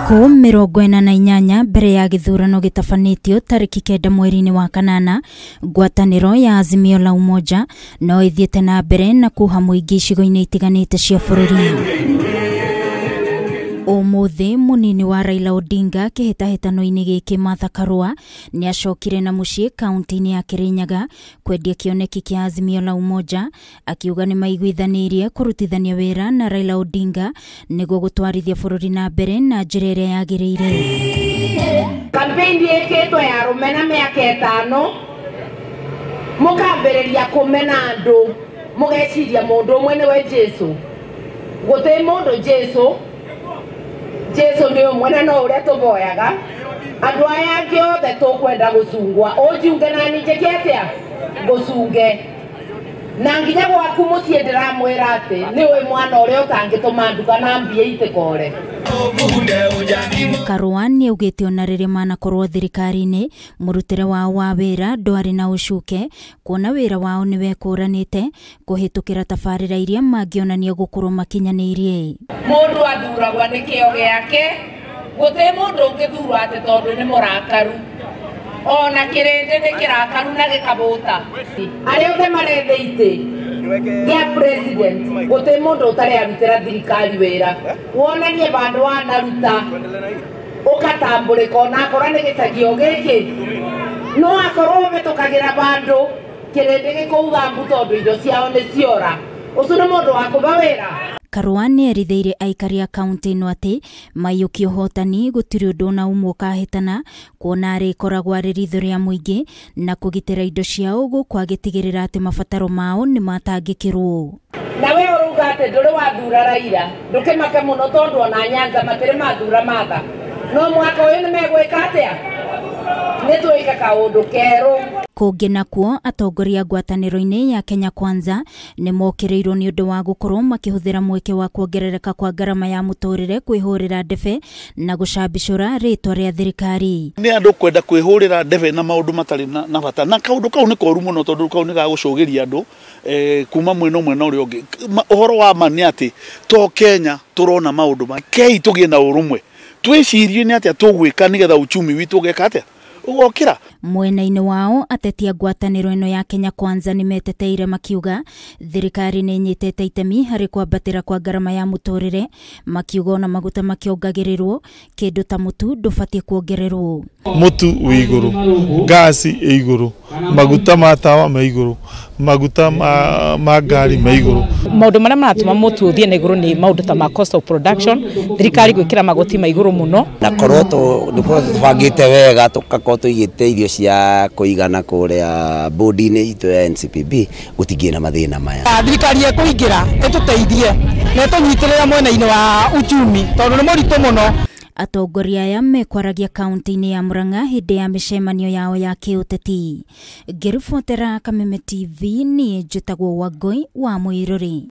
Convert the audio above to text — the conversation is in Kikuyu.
Thikũ 48 mbere ya gĩthurano gĩtabanĩtio tarĩki 9 mweri-inĩ wa kanana, ngwatanĩro ya Azimio la Umoja no ĩthiĩte na mbere na kuha mũingĩ icigo-inĩ itiganĩte cia bũrũri. Ũmũthĩ mũnini wa Raila Odinga kĩhĩtahĩtano-inĩ gĩkĩ Martha Karua nĩacokire na mũciĩ kaunti-inĩ ya Kirinyaga kwendia kĩoneki kĩa Azimio la Umoja, akiuga nĩmaiguithanĩirie kũrutithania wĩra na Raila Odinga nĩguo gũtwarithia bũrũri na mbere na njĩra ĩrĩa yagĩrĩire. Campaign ĩkĩtwo ya rũmena mĩaka 5 mũkambĩrĩria kũmena andũ mũgeciria mũndũ ũmwe nĩwe Jesu. Gũtĩ mũndũ Jesu, Jesu nĩ ũmwe na no ũrĩa tũvoyaga. Andũ aya angĩ othe tũkwenda gũcungwa, ũnjunge na niĩ njĩke atĩa? Ngũcunge. Na nginya gwaku mũciĩ ndĩramwĩra atĩ nĩũĩ mwana ũrĩa ũtangĩtũma nduka na mbia itikore. Karua nĩaugĩte ona rĩrĩa manakorwo thirikari-inĩ mũrutĩre wao wa wĩra ndwarĩ na ũcuke, kuona wĩra wao nĩwekũranĩte kũhĩtũkĩra tabarĩra iria mangĩonania gũkorwo makinyanĩirie. Mũndũ athuragwo nĩ kĩo gĩake, gũtirĩ mũndũ ũngĩthurwo atĩ tondũ nĩ mũrakaru. Ona kĩrĩndĩ nĩ kĩrakaru na gĩkabũta. Arĩa othe maretha itĩ gĩa president, gũtirĩ mũndũ ũtarĩ arutĩra thirikari wĩra. Wonanie vandũ wanaruta ũgatambũrĩka onakorwo nĩ gĩcagi o gĩkĩ, no akorwo ũhĩtũkagĩra vandũ kĩrĩndĩ gĩkũuga mbu tondũ indo ciao nĩ ciora. Ũcio nĩ mũndũ wa kũba wĩra. Karua nĩerithĩirie aikari a kaunti ĩno atĩ maiyũkia ũhotani gũtirĩ ũndũ ona ũmwe ũkahĩtana, kuona arĩkoragwo arĩ ritho rĩa mũingĩ na kũgitĩra indo ciao gũkũ agĩtigĩrĩra atĩ mabataro mao nĩmatangĩkĩrwo. Na we ũrauga atĩ ndũrĩ wathura Raila, ndũkĩmake mũno tondũ ona Nyanza matirĩ mathura Martha. No mwaka ũyũ nĩmegwĩka atĩa? Nĩtwĩke kaũndũ kerũ. Kũngĩ nakuo, atongoria ngwatanĩro-inĩ ya Kenya Kwanza nĩmokĩrĩirwo nĩ ũndũ wa gũkorwo makĩhũthĩra mweke wa kuongerereka kwa ngarama ya mũtũrĩre kwĩhũrĩra ndebe na gũcambicũra rĩtwa rĩa thirikari. Nĩ andũ kwenda kwĩhũrĩra ndebe na maũndũ matarĩ na bata, na kaũndũ kau nĩ koru mũno tondũ kau nĩ gagũcũgĩria andũ kuma mwena ũmwe na ũrĩa ũngĩ. Ũhoro wa ma nĩ atĩ to Kenya tũrona maũndũ ma kei tũgĩe na ũrũmwe, twĩcirie nĩ atĩa tũgwĩka nĩgetha uchumi witũ ũgeka atĩa ũgokĩra. Mwena-inĩ wao ateti a ngwatanĩro ĩno ya Kenya Kwanza nĩmeteteire makiuga thirikari nĩ ĩnyitĩte itemi harĩ kwambatĩra kwa ngarama ya mũtũrĩre, makiuga ona maguta makĩongagĩrĩrwo kĩndũ ta mũtu ndũbatiĩ kuongererwo. Mũtu wĩ igũrũ, ngasi ĩ igũrũ, maguta ma tawa me igũrũ, maguta ma ngari me igũrũ. Maũndũ marĩa maratũma mũtu ũthiĩ na igũrũ nĩ maũndũ ta ma cost of production, thirikari gwĩkĩra magoti ma igũrũ mũno. Na korwo tũbangĩte wega tũgakorwo tũigĩte irio cia kũigana kũrĩa bodi-inĩ itũ ya NCPB, gũtingĩ na mathĩna maya. Thirikari ĩkũingĩra ĩtũteithie na ĩtũnyitĩrĩre mwena-inĩ wa uchumi tondũ nĩ mũritũ mũno. Atongoria aya mekwaragia kaunti-inĩ ya Murang'a hĩndĩ ya mĩcemanio yao ya kĩũteti. Ngĩribotera Kameme TV, niĩ njĩtagwo Wangũi wa Mũirũrĩ.